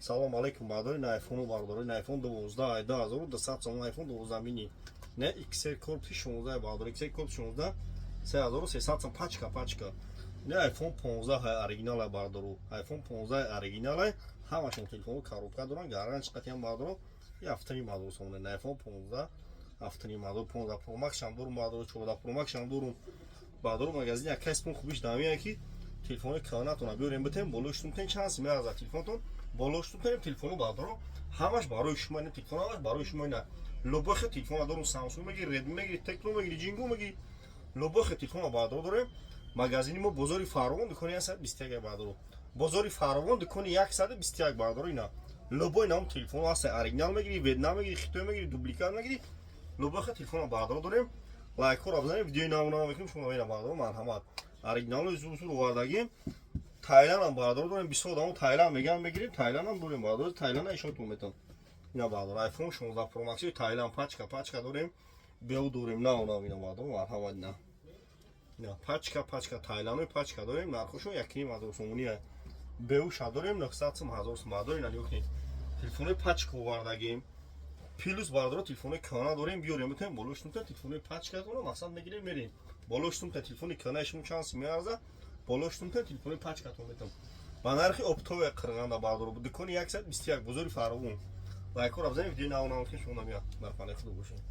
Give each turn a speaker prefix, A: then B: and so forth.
A: Салом алейкум, бардори на айфону, бардори на айфон 12, 2200 сомон, айфон 12 мини. Не XR корпуси 16, бардори XR корпуси 16, 3300 сом, пачка пачка. Не айфон 15 ҳай, оригинал бардору. Айфон 15 оригинал, ҳамашон телефону коробка доран, гарантия қатиям, бардору. 7,5 ҳазор сомон. На айфон 15, 7,5 ҳазор, 15 Pro Max ҳам дорум, бардору, 14 Pro Max ҳам дорум. Бардору, магазин як касбон хубиш дамия, ки телефони калонатона биёрем, битем, болои шутум чанд сим меарзад телефонтон, болои шутум телефону, бардору, ҳамаш барои шумо. Ин телефон ҳамаш барои шумо. Ина любой хел телефона дорум: Samsung мегири, Redmi мегири, Tecno мегири, Ҷингу мегири, любой хел телефона, бардору, дорем. Магазини мо бозори Фаровон, дукони 121, бардору, бозори Фаровон, дукони 121, бардору. Ина любой нам телефон ҳаст, оригинал мегири, Ветнам мегири, Хитой мегири, дубликат мегири, любой хел телефона, бардору, дорем. Лайкҳоро бизанед, видеои нав мекунем, шумо мебинед, бардору, марҳамат. Оригиналои зур овардагим. Тайландам, бардор, дорем. Бисёр одамо Тайланд меган, мегирем, Тайландам дорем, бардор, Тайланд ишотон метон. Ина, бардор, iPhone 16 Pro Max Тайланд, пачка пачка дорем, беу дорем, нав нав. Ина, бардор, марҳамат, ина ина пачка пачка Тайландои пачка дорем, нархошон 1,5 ҳазор сомонӣ. Беуша дорем, 900 сом, 1000 сом, бардор. Ина нигоҳ кунед, телефонои пачка овардагим. Плюс, бардоро, телефонои кана дорем, биёрем, метавонем, болои шутумта телефонои пачкатона мақсад мегирем, мерем, болои шутумта телефони канаи шумо чанд сим меарзад, болои шутумта телефонои пачкатон метавон ба нархи оптовая қирғанда, бардоро. Дукони 121, бозори Фаровон. Лайкҳоро бизанед, видеои нав нав ки шумо намеяд. Дар панаи худо бошед.